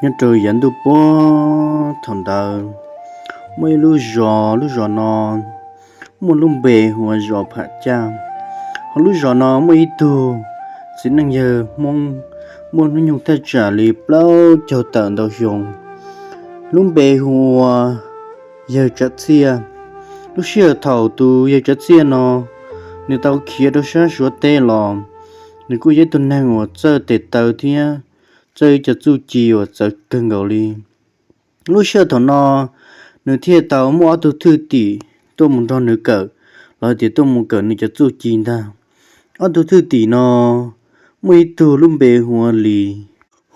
Nyob rau yav ntuj puag thaum ntawd, muaj ib lub zos, lub zos no muaj lub npe hu ua zos Pham Caj. Hos lub zos no muaj ib tug txiv neej yawg Hmoob, muaj hnub nyoog thaj tsam li plaub caug tawm ntau xyoo, lub npe hu ua yawg Tsav Txhiaj. Lub sij hawm thaum tus yawg Tsav Txhiaj no nws tau khiav rau sab Suav teb los, nws kuj yog ib tug neeg uas txawj tes taw thiab txawj ib co txuj ci uas txawv kawg nkaus li. Lub sij hawm thaum no, nws thiaj tau muaj ob tug thwj tim tuaj mus nrog nws kawm, los hais tias tuaj mus kawm nws cov txuj ci ntag. Ob tug thwj tim no, muaj ib tug lub npe hu ua Lis,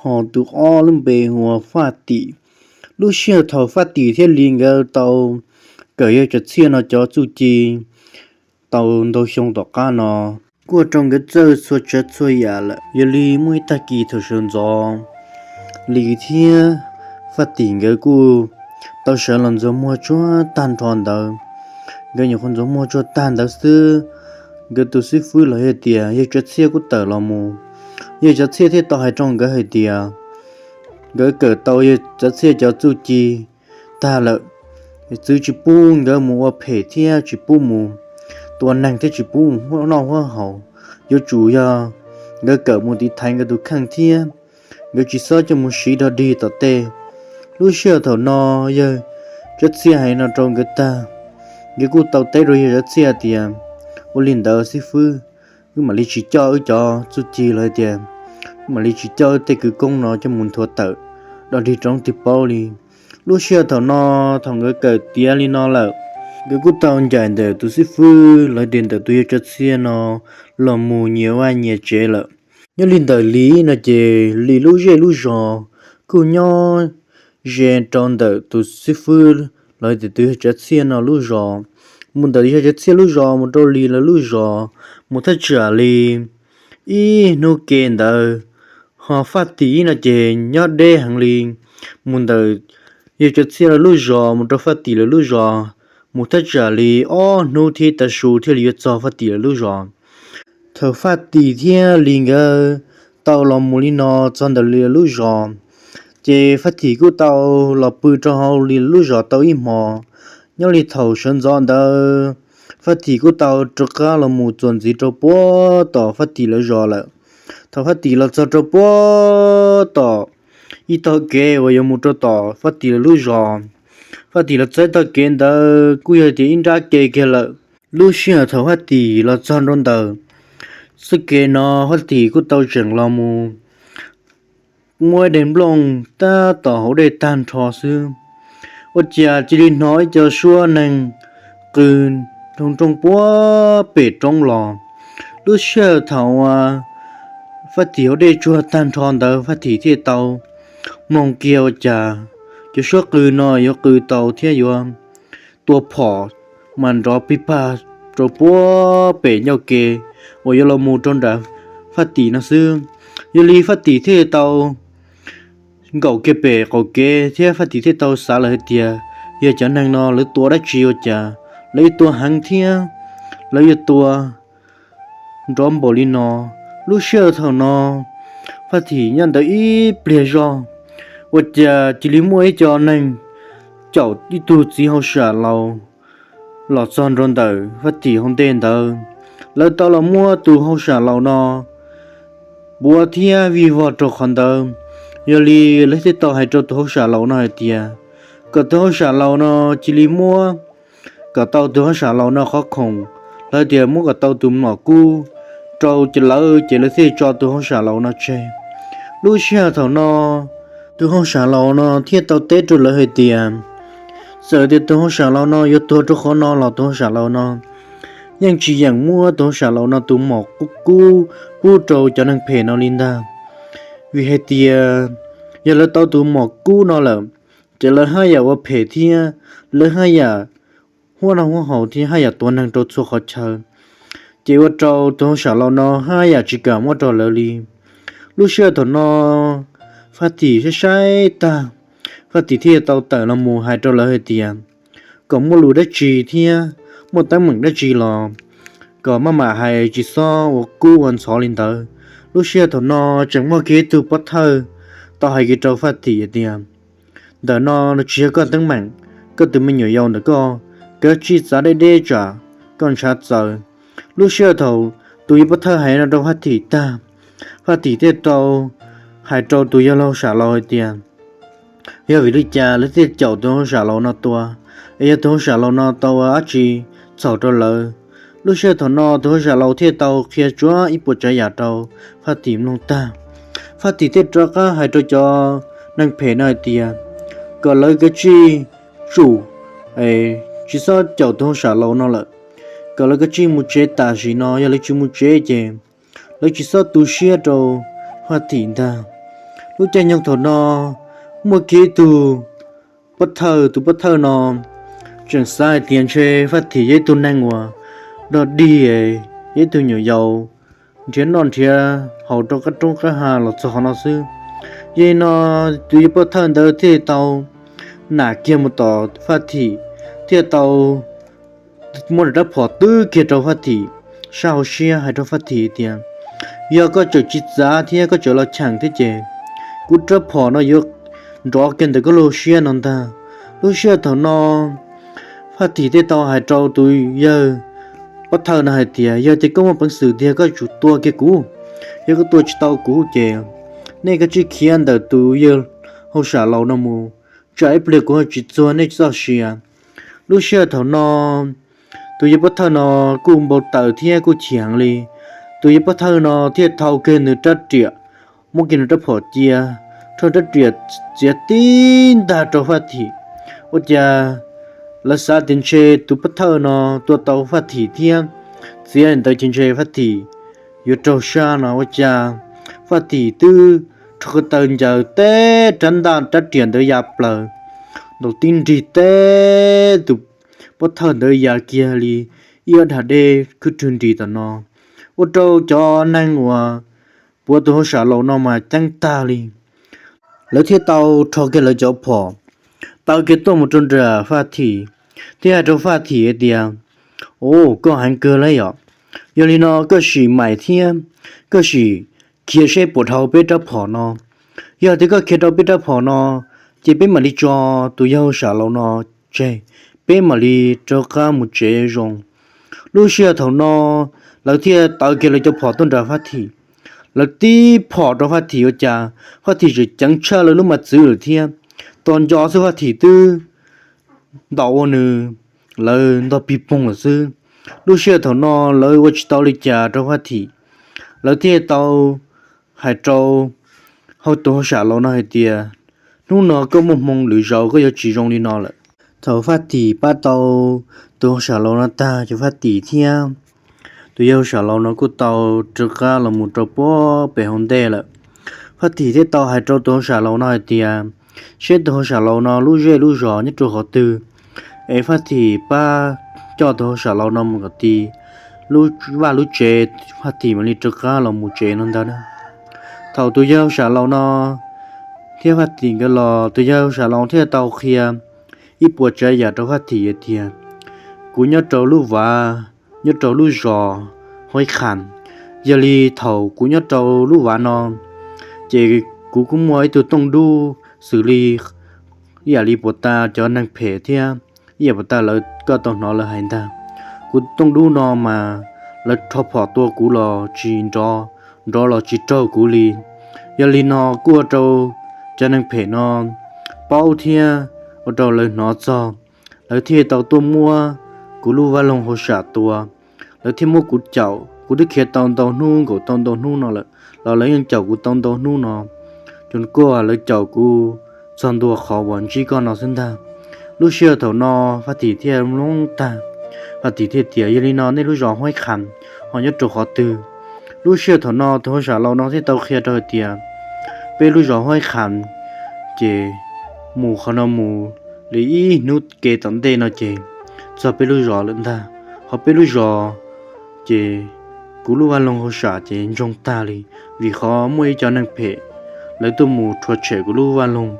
hos tus ob lub npe hu ua Faj Tim. Lub sij hawm thaum Faj Tim thiab Lis nkawd tau kawm yawg Tsav Txhiaj no cov txuj ci tau ntau xyoo tom qab no, kuj ua rau nkawd txawj txhua tsav txhua yam lawm. Yog li muaj ib tag kis thaum sawv ntxov, Lis thiab Faj Tim nkawd kuj tau sawv los ntxuag muag tsuag tag nrho ntawd. Nkawd nyuam qhuav ntxuag muag tsuag tag ntawd xwb, nkawd tus xib fwb los hais tias yawg Tsav Txhiaj kuj tawm los mus. Yawg Tsav Txhiaj thiaj tau hais rau nkawd hais tias nkawd kawm tau yawg Tsav Txhiaj cov txuj ci tag lawm, txwv tsis pub nkawd mus ua phem thiab tsis pub mus tua neeg thiab tsis pub mus noj huab haus. Yuav tsum yog nkawd kawm mus tiv thaiv nkawd tus kheej thiab nkawd tsis txhob coj mus siv dog dig tom tej. Lub sij hawm thaum no yawg Tsav Txhiaj hais no rau nkawd tag, nkawd kuj tau teb rau yawg Tsav Txhiaj tias, ua li ntawd xib fwb, wb mam li tsis coj wb cov txuj ci los hais tias mam li tsis coj wb tej kwv koob no coj mus nthuav tawm dog dig rau leej twg paub li. Lub sij hawm thaum no, thaum nkawd kawm tiav li no lawm, nkawd kuj tau ncaim ntawm tus xib fwb los hais tias ntawm tus yawg Tsav Txhiaj no los mus nyias vaj nyias tsev lawm. Nyob li ntawm Lis no ces Lis lub zej lub zos kuj nyob ze rau ntawm tus xib fwb los hais tias tus yawg Tsav Txhiaj no lub zos. Mus ntawm yawg Tsav Txhiaj lub zos mus rau Lis lawv lub zos mus thaj tsam li ib hnub ke ntawd, hos Faj Tim no ces nyob deb heev li. Mus ntawm yawg Tsav Txhiaj lawv lub zos mus rau Faj Tim lawv lub zos mus thaj tsam li ob hnub thiab tav su thiaj li yuav txog Faj Tim lawv lub zos. Thaum Faj Tim thiab Lis nkawd tau los mus li no txog ntawm Lis lawv lub zos, ces Faj Tim kuj tau los pw rau hauv Lis lawv lub zos tau ib hmos. Nyob li thaum sawv ntxov ntawd, Faj Tim kuj tau rov qab los mus txuas ntxiv rau puag tom Faj Tim lawv zos lawm. Thaum Faj Tim los txog rau puag tom ib tog kev uas yuav mus rau tom Faj Tim lawv lub zos, Faj Tim los txog ib tog kev ntawd kuj yog tias ib nrab ke kiag lawm. Lub sij hawm thaum Faj Tim los txog nrau ntawm txoj kev no, Faj Tim kuj tau tseem los mus muab ib daim nplooj tab tom haus dej tag nrho xwb, ua cas cia li hnov ib co suab neeg qw nroo nrooj puag pem roob los. Lub sij hawm thaum uas Faj Tim haus dej tsuag tag nrho ntawd, Faj Tim thiaj tau mloog kiag ua cas cov suab qw no yuav qw tau thiab yuav tua phom mas nrov pig pag rau puag pem ncauj ke uas yuav los mus rau nram Faj Tim no xwb. Yog li Faj Tim thiaj tau nkaum kiag pem qaum kev thiab Faj Tim thiaj tau xav lawm hais tias, yog cov neeg no lawv tua dab tsi ua cas lawv yuav tua heev thiab lawv yuav tua nrov npaum li no. Lub sij hawm thaum no, Faj Tim nyob ntawd ib pliag zog, ua cas cia li muaj ib co neeg caum ib tug txiv hauj sam laus los txog nrau ntawm Faj Tim hauv ntej ntawd. Lawv tau los muab tus hauj sam laus no puav thiab vij vog rau qhov ntawd. Yog li lawv thiaj tau hais rau tus hauj sam laus no hais tias, kom tus hauj sam laus no cia li muab kom tau tus hauj sam laus no qhov khoom, lawv tias muab kom tau tus mom kub rau ces lawv, ces lawv thiaj tso tus hauj sam laus no tseg. Lub sij hawm thaum no, tus hauj sam laus no thiaj tau teb rau lawv hais tias, txawm tias tus hauj sam laus no yuav tuag rau qhov no los tus hauj sam laus no yeej tsis yeem muab tus hauj sam laus no tus mom kub pub rau cov neeg phem no li ntag. Vim hais tias yog lawv tau tus mom kub no lawm, ces lawv haj yam ua phem thiab lawv haj yam huab noj huab haus thiab haj yam tua neeg rau txhua qhov chaw, ces ua rau tus hauj sam laus no haj yam tsis kam muab rau lawv li. Lub sij hawm thaum no, Faj Tim saib saib tag, Faj Tim thiaj tau tawm los mus hais rau lawv hais tias, kom muaj lus dab tsi thiab muaj teeb meem dab tsi los kom maj mam hais, tsis txhob ua kub ua ntxhov li ntawd. Lub sij hawm thaum no tseem muaj kiag ib tug pov thawj tau hais kiag rau Faj Thim hais tias, ntawm no nws tsis yog koj teeb meem, koj tus me nyuam yaus ntawm koj, koj tsij txav deb deb tsam koj ntshav txawv. Lub sij hawm thaum tus yawg pov thawj hais no rau Faj Thim tag, Faj Thim thiaj tau hais rau tus yawg laug sam laus hais tias, yog vim li cas lawv thiaj caum tus hauj sam laus no tua, es yog tus hauj sam laus no tau ua dab tsi txhaum rau lawv. Lub sij hawm thaum no tus hauj sam laus thiaj tau qhia tsuav ib puas tsav yam rau Faj Thim mloog tag, Faj Thim thiaj rov qab hais rau cov neeg phem no hais tias, kom lawv kav tsij tsum, tsis txhob caum tus hauj sam laus no lawm, kom lawv kav tsij mus tsev tam sim no, yog lawv tsis mus tsev ces lawv tsis txhob tu siab rau Faj Thim ntag. Lub caij nyoog thaum no muaj kiag ib tug pov thawj, tus pov thawj no tseem xav hais tias ntshe Faj Thim yog ib tug neeg uas dog dig, yog ib tug nyuam yaus nrhiav noj nrhiav haus rau qab roob qab hav los txog qhov no xwb. Yog li no tus yawg pov thawj ntawd thiaj tau nam kiag mus tom Faj Thim, thiaj tau muab nws rab phom twb kiag rau Faj Thim sab hauv siab, hais rau Faj Thim tias, yog koj tseem tsis txav thiab koj tseem los cheem thiab ces kuv rab phom no yuav nrov kiag ntawm koj lub siab no ntag. Lub sij hawm thaum no Faj Thim thiaj tau hais rau tus yawg pov thawj no hais tias, yog tias koj muaj peev xwm tiag koj tsum tua kiag kuv, yog koj tua tsis tau kuv ces nej kav tsij khiav ntawm tus yawg hauj sam laus no mus, tsam ib pliag kuv ho tsis txuag nej txoj sia. Lub sij hawm thaum no tus yawg pov thawj no kuj npau taws thiab kuj chim heev li. Tus yawg pov thawj no thiaj thau kiag nws rab riam, muab kiag nws rab phom cia, rho rab riam txiav tib ntag rau Faj Thim. Ua cas lawv xav tias ntshe tus pov thawj no tua tau Faj Thim thiab, txiav ntawd ces ntshe Faj Thim yuav raug sab no ua cas Faj Thim twb rho ko taw ncaws teb rab ntaj rab riam ntawd ya plaws, ntaus tib nrig teb tus pov thawj ntawd ya kiag li ib ob dag deb khwb rwg nris tom no, ua rau cov neeg uas puav tus hauj sam laus no mas ceeb tag li. Lawv thiaj tau rho kiag lawv cov phom taw kiag tuaj mus rau nram Faj Thim, thiab hais rau Faj Thim hais tias, u, koj heev kawg li yom, yog li no koj sim maim thiab koj sim khiav seb puas dhau peb rab phom no. Yog tias koj khiav dhau peb rab phom no ces peb mam li tso tus yawg hauj sam laus no tseg, peb mam li rov qab mus tsev zoo. Lub sij hawm thaum no lawv thiaj taw kiag lawv cov phom tuaj nram Faj Thim. Lawv tib phom rau Faj Thim ua cas Faj Thim tseem ceev tshaj lawv lub mos txwv lawm thiab, tos nco xwb Faj Thim twb ntaus ua nws, lawv ntog pig poog lawm xwb. Lub sij hawm thaum no lawv ua tsis tau li cas rau Faj Thim, lawv thiaj tau hais rau hauj tus hauj sam laus no hais tias, hnub no koj muaj hmoo lwm zaus koj yuav tsis zoo li no lawm. Thaum Faj Thim pab tau tus hauj sam laus no tag ces Faj Thim thiab tus yawg hauj sam laus no kuj tau rov qab los mus rau puag pem hauv ntej lawm. Faj Thim thiaj tau hais rau tus hauj sam laus no hais tias, seb tus hauj sam laus no lub zej lub zos nyob rau qhov twg, es Faj Thim pab coj tus hauj sam laus no mus kom ti lub vaj lub tsev, Faj Thim mam li rov qab los mus tsev no ntag na. Thaum tus yawg hauj sam laus no thiab Faj Thim nkawd los, tus yawg hauj sam laus thiaj tau qhia ib puas tsav yam rau Faj Thim hais tias, kuv nyob rau lub vaj, nyob rau lub zos Huaib Qham. Yog li thaum kuv nyob rau lub vaj no, ces kuv kuj muaj ib tug tooj dub xws li ib yam li puas tas cov neeg phem thiab ib yam puas tas lawv koj tau hnov lawv hais ntag. Kuv tooj dub no mas lawv rho phom tua kuv los tsis nrov, nrov los tsis raug kuv li. Yog li no kuj ua rau cov neeg phem no paub thiab ua rau lawv hnov txog, lawv thiaj tau tuaj muab kuv lub vaj loog hauj sam tua. Lawv thiaj muab kuv caum, kuv twb khiav tau ntau hnub nkaus tau ntau hnub no lawm, los lawv yeej caum kuv tau ntau hnub no. Cov kuj lawv caum kuv txog ntua qhov uas ntsib koj no xwb ntag. Lub sij hawm thaum no Faj Thim thiaj mloog tag, Faj Thim thiaj tias, yog li no nej lub zos Huaib Qham ho nyob rau qhov twg? Lub sij hawm thaum no tus hauj sam laus no thiaj tau qhia rau hais tias, peb lub zos Huaib Qham ces mus qhov no mus li ib hnub ke tom ntej no ces txog peb lub zos lawm ntag. Ho peb lub zos ces kuv lub vaj loog hauj sam ces ntsoog tag li, vim qhov muaj ib co neeg phem lawv tuaj mus rhuav tshem kuv lub vaj loog.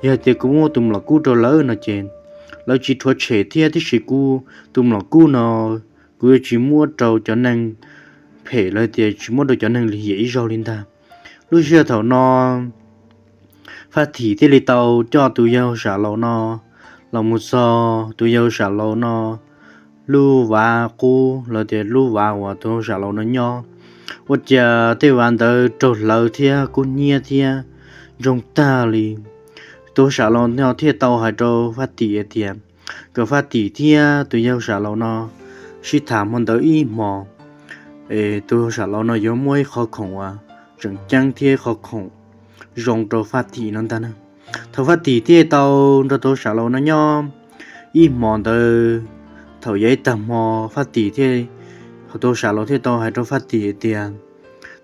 Yog tias kuv muab tus mlom kub rau lawv no ces lawv tsis rhuav tshem thiab, tiam sis kuv tus mlom kub no kuv yuav tsis muab rau cov neeg phem, lawv tias tsis muab rau cov neeg lim hiam ib zaug li ntag. Lub sij hawm thaum no Faj Thim thiaj li tau coj tus yawg hauj sam laus no los mus txog tus yawg hauj sam laus no lub vaj qub los tias lub vaj uas tus hauj sam laus no nyob. Ua cas tej vaj ntawd raug hlawv thiab kub hnyiab thiab ntsoog tag li. Tus hauj sam laus no thiaj tau hais rau Faj Tim hais tias kom Faj Tim thiab tus yawg hauj sam laus no sib tham hmo ntawd ib hmos, es tus hauj sam laus no yuav muab ib qho khoom uas tseem ceeb thiab ib qho khoom zoo rau Faj Tim no ntag na. Thaum Faj Tim thiaj tau nrog tus hauj sam laus no nyob ib hmos ntawd, thaum yav ib tag hmo Faj Tim thiaj, tus hauj sam laus thiaj tau hais rau Faj Tim hais tias,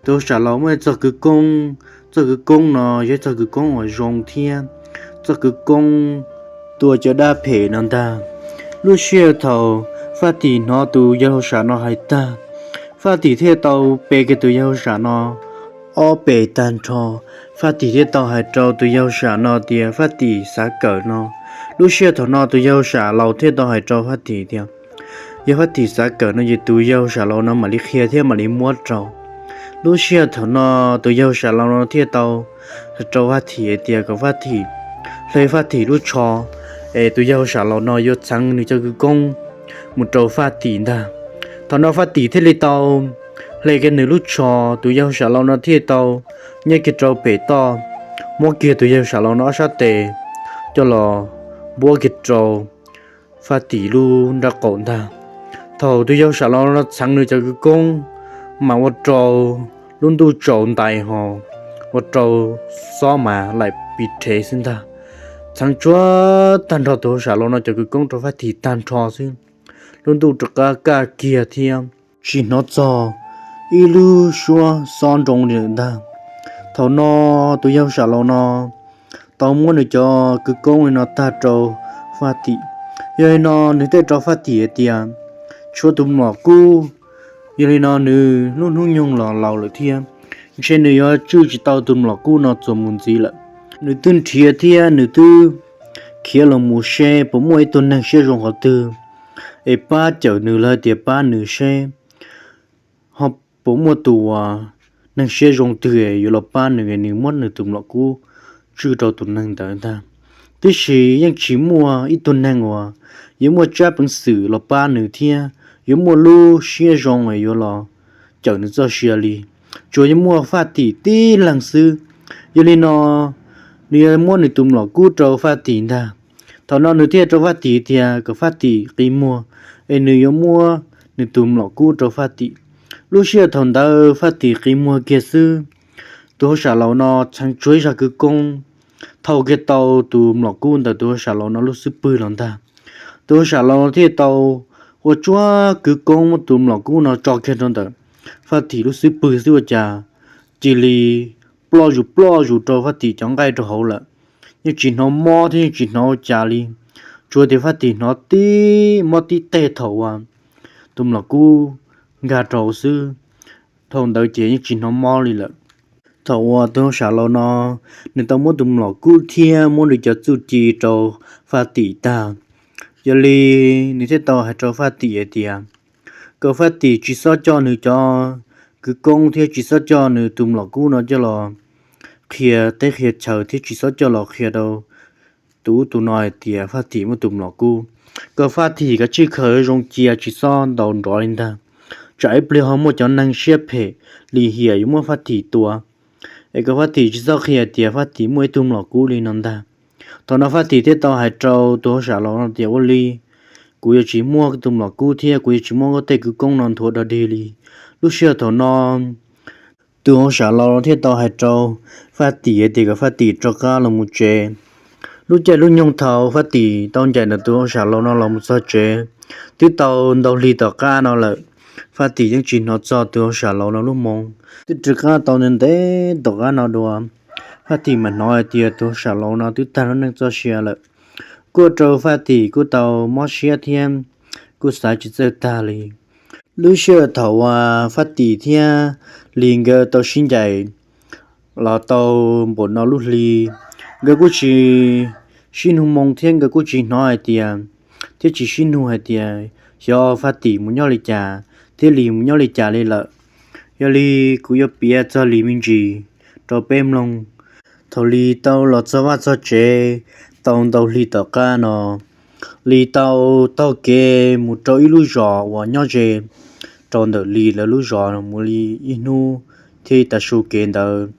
tus hauj sam laus muaj ib txoj kwv koob, txoj kwv koob no yog ib txoj kwv koob uas zoo thiab txoj kwv koob tua cov dab phem no ntag. Lub sij hawm thaum Faj Tim hnov tus yawg hauj sam no hais tag, Faj Tim thiaj tau pe kiag tus yawg hauj sam no ob pe tag nrho. Faj Tim thiaj tau hais rau tus yawg hauj sam no tias Faj Tim xav kawm no. Lub sij hawm thaum no tus yawg hauj sam laus thiaj tau hais rau Faj Tim tias, yog Faj Tim xav kawm no ces tus yawg hauj sam laus no mam li qhia thiab mam li muab rau. Lub sij hawm thaum no tus yawg hauj sam laus no thiaj tau hais rau Faj Tim hais tias kom Faj Tim hle Faj Tim lub tsho, es tus yawg hauj sam laus no yuav txheev nws cov kwv koob mus rau Faj Tim ntag. Thaum no Faj Tim thiaj li tau hle kiag nws lub tsho, tus yawg hauj sam laus no thiaj tau nyob kiag rau pem toj, muab kiag tus yawg hauj sam laus no ob sab tes coj los npuab kiag rau Faj Tim lub nraub qaum ntag. Thaum tus yawg hauj sam laus no txheev nws cov kwv koob, mas ua rau lub ntuj tsaus ntais ho ua rau xob mas laim pis rhev xwb ntag. Txheev tsuag tag nrho tus hauj sam laus no cov kwv koob rau Faj Tim tag nrho xwb, lub ntuj rov qab kaj kiag thiab tsis hnov txog ib lub suab xob nroo li lawm ntag. Thaum no tus yawg hauj sam laus no tau muab nws cov kwv koob li no tag rau Faj Tim. Yog li no nws thiaj rau Faj Tim hais tias, tshuav tus mlom kub, yog li no nws lub hnub nyoog los laus lawm thiab, ntshe nws yuav tswj tsis tau tus mlom kub no txuas mus ntxiv lawm. Nws twb nrhiav thiab nws twb khiav los mus seb puas muaj ib tug neeg siab zoo qhov twg es pab cawm nws los hais tias pab nws seb ho puas muaj tus uas neeg siab zoo twg yuav los pab nws, nws muab nws tus mlom kub tswj rau tus neeg ntawd ntag. Tiam sis yeej tsis muaj ib tug neeg uas yuav muaj tsab peev xwm los pab nws thiab yuav muaj lub siab zoo yuav los cawm nws txoj sia li, tsuas yuav muaj Faj Tim tib leeg xwb. Yog li no nws yuav muab nws tus mlom kub rau Faj Tim ntag. Thaum no nws thiaj rau Faj Tim tias kom Faj Tim qi muag es nws yuav muab nws tus mlom kub rau Faj Tim. Lub sij hawm thaum ntawd Faj Tim qi muag kiag xwb, tus hauj sam laus no txheev tsuag ib zaj kwv koob thau kiag tau tus mlom kub ntawm tus hauj sam laus no lub xub pwg los ntag. Tus hauj sam laus no thiaj tau ua tsuag kwv koob muab tus mlom kub no tso kiag rau ntawm Faj Tim lub xub pwg xwb ua cas cia li ploj zus ploj zus rau Faj Tim cov nqaij rau hauv lawm. Yeej tsis hnov mob thiab yeej tsis hnov ua cas li, tsuas tias Faj Tim hnov tib mob tib teg thaum uas tus mlom kub nkag rau hauv xwb. Dhau ntawd ces yeej tsis hnov mob li lawm. Thaum uas tus hauj sam laus no nws tau muab tus mlom kub thiab muab nws cov txuj ci rau Faj Tim tag, yog li nws thiaj tau hais rau Faj Tim hais tias kom Faj Tim tsis txhob coj nws cov kwv koob thiab tsis txhob coj nws tus mlom kub no coj los qhia teb qhia chaw thiab tsis txhob coj los qhia rau tus ub tus no hais tias Faj Tim muaj tus mlom kub. Kom Faj Tim kav tsij khaws zoo cia tsis txhob ntaus nrov li ntag, tsam ib pliag ho muaj cov neeg siab phem lim hiam yuav muab Faj Tim tua. Es kom Faj Tim tsis txhob qhia tias Faj Tim muaj ib tug mlom kub li no ntag. Thaum no Faj Tim thiaj tau hais rau tus hauj sam laus no tias ua li, kuv yuav tsis muab tus mlom kub thiab kuv yuav tsis muab koj tej kwv koob no nthuav dog dig li. Lub sij hawm thaum no tus hauj sam laus thiaj tau hais rau Faj Tim hais tias kom Faj Tim rov qab los mus tsev. Lub caij lub nyoog thaum Faj Tim tau ncaim ntawm tus hauj sam laus no los mus txog tsev, twb tau ntau hli tom qab no lawm, Faj Tim yeej tsis hnov txog tus hauj sam laus no lub moo. Twb rov qab tau ntev ntev tom qab no dua, Faj Tim mam hnov hais tias tus hauj sam laus no twb tag lub neej txoj sia lawm. Kuj ua rau Faj Tim kuj tau mob siab thiab kuj xav tsis txawj tag li. Lub sij hawm thaum uas Faj Tim thiab Lis nkawd tau sib ncaim los tau npaum no lub hli, nkawd kuj tsis sib nug moo thiab nkawd kuj tsis hnov hais tias, thiab tsis sib nug hais tias xyov Faj Tim mus nyob li cas thiab Lis mus nyob li cas li lawm. Yog li kuv yuav piav txog Lis me ntsis rau peb mloog. Thaum Lis tau los txog vaj txog tsev tau ntau hli tom qab no, Lis tau taug kev mus rau ib lub zos uas nyob ze rau ntawm Lis lawv lub zos mus li ib hnub thiab ib tag su kev ntawd.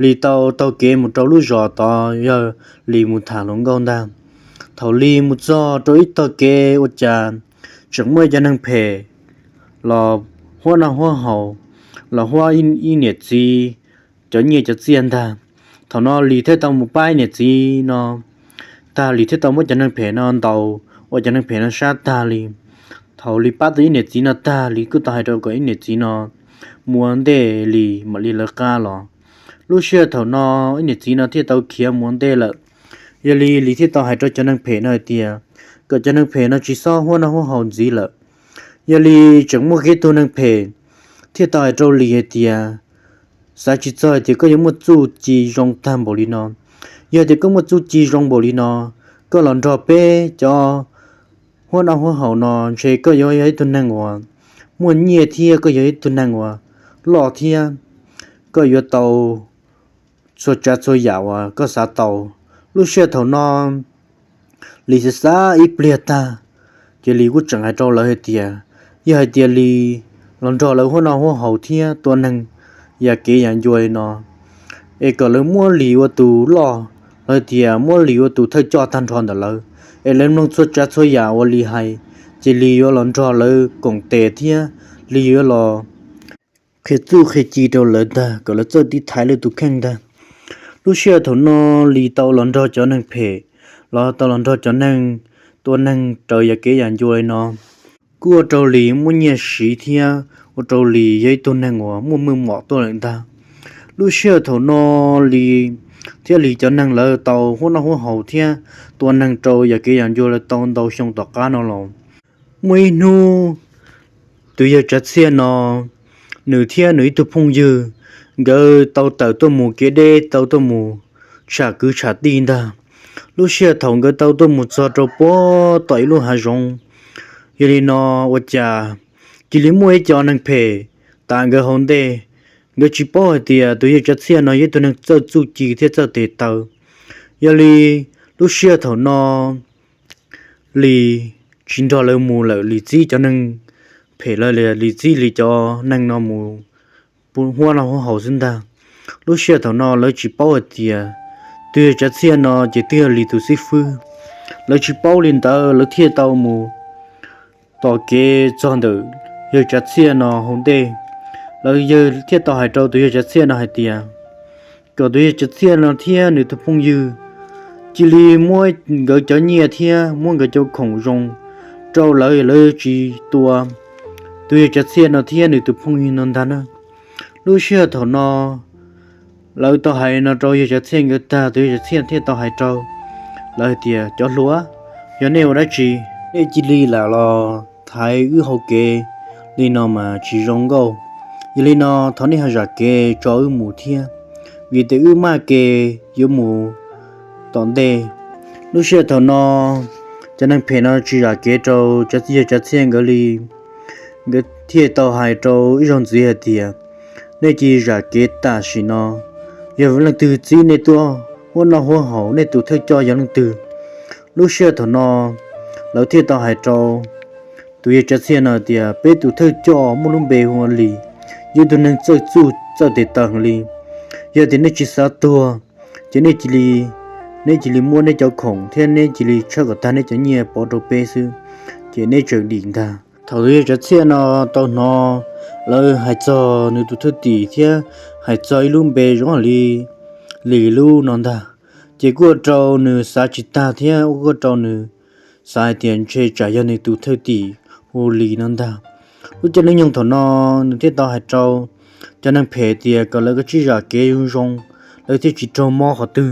Lis tau taug kev mus rau lub zos tod yog Lis mus tham hluas nkauj ntag. Thaum Lis mus txog rau ib tog kev ua cas tseem muaj cov neeg phem los huab noj huab haus, los huab ib niam txiv cov nyiaj cov txiaj ntag. Thaum no Lis thiaj tau mus pab ib niam txiv no tag, Lis thiaj tau muab cov neeg phem no ntaus ua cov neeg phem no sab tag li. Thaum Lis pab tau ib niam txiv no tag, Lis kuj tau hais rau kom ib niam txiv no mus ua ntej Lis mam li lawv qab los. Lub sij hawm thaum no ib niam txiv no thiaj tau khiav mus ua ntej lawm. Yog li Lis thiaj tau hais rau cov neeg phem no hais tias kom cov neeg phem no tsis txhob huab noj huab haus ntxiv lawm. Yog li tseem muaj ib tug neeg phem thiaj tau hais rau Lis hais tias, xav tsis txog hais tias koj yuav muaj txuj ci zoo tag npaum li no. Yog tias koj muaj txuj ci zoo npaum li no, koj los nrog peb cov huab noj huab haus no ntshe koj yuav yog ib tug neeg uas muaj nyiaj thiab koj yog ib tug neeg uas loj thiab koj yuav tau txhua tsav txhua yam uas koj xav tau. Lub sij hawm thaum no Lis xav xav ib pliag tag, ces Lis kuj tseem hais rau lawv hais tias, yog hais tias Lis los nrog lawv huab noj huab haus thiab tua neeg yam kev yam ncua li no, es kom lawv muab Lis ua tus loj, los hais tias muab Lis ua tus thawj coj tag nrho ntawm lawv, es lawv mloog txhua tsav txhua yam uas Lis hais, ces Lis yuav los nrog lawv koom tes thiab Lis yuav los qhia txuj qhia ci rau lawv ntag, kom lawv txawj tiv thaiv lawv tus kheej ntag. Lub sij hawm thaum no Lis tau los nrog cov neeg phem, los tau los nrog cov neeg tua neeg raws yam kev yam ncua li no, kuj ua rau Lis muaj nyiaj siv thiab ua rau Lis yog ib tug neeg uas muaj meej mom tuaj lawm ntag. Lub sij hawm thaum no Lis thiab Lis cov neeg lawv tau huab noj huab haus thiab tua neeg rau yam kev yam ncua lawv tau ntau xyoo tom qab no los, muaj ib hnub tus yawg Tsav Txhiaj no, nws thiab nws ib tug phooj ywg, nkawd tau tawm tuaj mus kev deb, tau tuaj mus tsham kwv tsham tij ntag. Lub sij hawm thaum nkawd tau tuaj mus txog rau puag tom ib lub hav zoov, yog li no ua cas cia li muaj ib co neeg phem tas nkawd hauv ntej. Nkawd tsis paub hais tias tus yawg Tsav Txhiaj no yog ib tug neeg txawj txuj ci thiab txawj tes taw. Yog li lub sij hawm thaum no Lis tsis nrog lawv mus lawm, Lis txib cov neeg phem lawm, Lis txib Lis cov neeg no mus huab noj huab haus xwb ntag. Lub sij hawm thaum no lawv tsis paub hais tias tus yawg Tsav Txhiaj no ces twb yog Lis tus xib fwb. Lawv tsis paub li ntawd lawv thiaj tau mus tom kev txog ntawm yawg Tsav Txhiaj no hauv ntej. Lawv thiaj tau hais rau tus yawg Tsav Txhiaj no hais tias kom tus yawg Tsav Txhiaj no thiab nws tus phooj ywg cia li muab nkawd cov nyiaj thiab muab nkawd cov khoom zoo rau lawv, lawv tsis tua tus yawg Tsav Txhiaj no thiab nws tus phooj ywg no ntag na. Lub sij hawm thaum no lawv tau hais no rau yawg Tsav Txhiaj nkawd tag, tus yawg Tsav Txhiaj thiaj tau hais rau lawv hais tias, cov hluas, yog nej ua dab tsi, nej cia li lam los thaiv wb hauv kev li no mas tsis zoo nkauj. Yog li no thov nej ho zam kev tso wb mus thiab, vim tias wb maj kev yuav mus tom ntej. Lub sij hawm thaum no cov neeg phem no tsis zam kev rau yawg Tsav Txhiaj nkawd li. Nkawd thiaj tau hais rau ib zaug ntxiv hais tias, nej cia li zam kev tam sim no, yog leej twg txib nej tuaj huab noj huab haus, nej tus thawj coj yog leej twg? Lub sij hawm thaum no lawv thiaj tau hais rau tus yawg Tsav Txhiaj no tias, peb tus thawj coj muaj lub npe hu ua Lis, yog ib tug neeg txawj txuj txawj tes taw li. Yog tias nej tsis xav tuag, ces nej cia li, nej cia li muab nej cov khoom thiab nej cia li tshawb kom tag nej cov nyiaj pov rau peb xwb, ces nej tseem dim ntag. Thaum tus yawg Tsav Txhiaj no tau hnov lawv hais txog nws tus thwj tim thiab hais txog ib lub npe zoo li Lis lub no ntag, ces kuj ua rau nws xav tsis tag thiab kuj ua rau nws xav hais tias ntshe tsam yog nws tus thwj tim hu Lis no ntag. Lub caij lub nyoog thaum no nws thiaj tau hais rau cov neeg phem tias kom lawv kav tsij zam kev zoo zoo, lawv thiaj tsis raug mob qhov twg.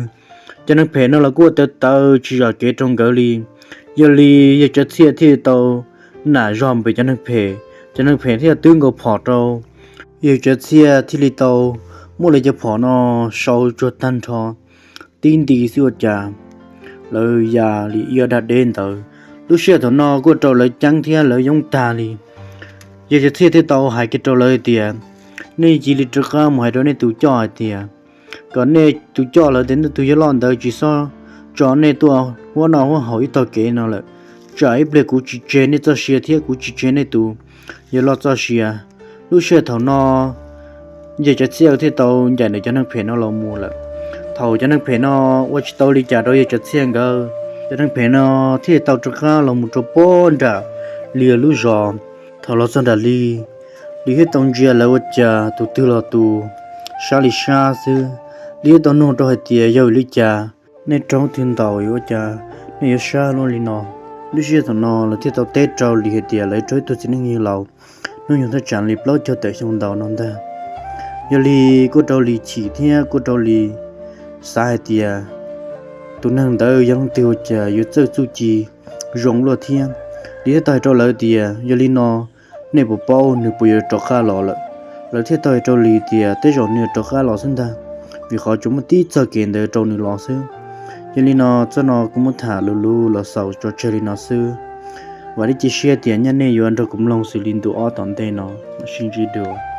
Cov neeg phem no los kuj ua tawv tawv tsis zam kev rau nkawd li. Yog li yawg Tsav Txhiaj thiaj tau nam zog npe cov neeg phem, cov neeg phem thiaj twb nkaus phom rau yawg Tsav Txhiaj thiaj li tau muab lawv cov phom no sau tsuag tag nrho tib nti xwb ua cas lawv ya li ib ob dag deb ntawd. Lub sij hawm thaum no kuj ua rau lawv ceeb thiab lawv yoob tag li. Yawg Tsav Txhiaj thiaj tau hais kiag rau lawv hais tias, nej cia li rov qab mus hais rau nej tus coj hais tias, kom nej tus coj lawv tias nej tus yawg loj ntawd tsis txhob tso nej tuaj huab noj huab haus ib tog kev no lawm. Tsam ib pliag kuv tsis tseg nej txoj sia thiab kuv tsis tseg nej tus yawg loj txoj sia. Lub sij hawm thaum no yawg Tsav Txhiaj thiaj tau ncaim nws cov neeg phem no los mus lawm. Thaum cov neeg phem no ua tsis tau li cas rau yawg Tsav Txhiaj nkawd, cov neeg phem no thiaj tau rov qab los mus rau pob nram Lis lub zos. Thaum los txog nram Lis, Lis thiaj tau ntsia lawv ua cas tus twg los tus sab li sab xwb. Lis thiaj tau nug rau hais tias yog vim li cas nej raug twg ntaus ua cas nej yuav sab luaj li no. Lub sij hawm thaum no lawv thiaj tau teb rau Lis hais tias lawv raug ib tug txiv neej yawg laus hnub nyoog thaj tsam li plaub caug tawm xyoo ntaus no ntag. Yog li kuj rau Lis chim thiab kuj rau Lis xav hais tias tus neeg ntawd yog leej twg ua cas yuav txawj txuj ci zoo luaj thiab. Lis thiaj tau hais rau lawv tias yog li no nej puas paub nws puas yuav rov qab los lawm? Lawv thiaj tau hais rau Lis tias tej zaum nws yuav rov qab los xwb ntag, vim qhov tsuas muaj tib txoj kev ntawd rau nws los xwb. Yog li no txoj no kuv muab tham lus lus los xaus tso tseg li no xwb. Vam thiab cia siab tias nyaj nej yuav nrog kuv mloog xws li ntu ob tom ntej no. Sib ntsib dua.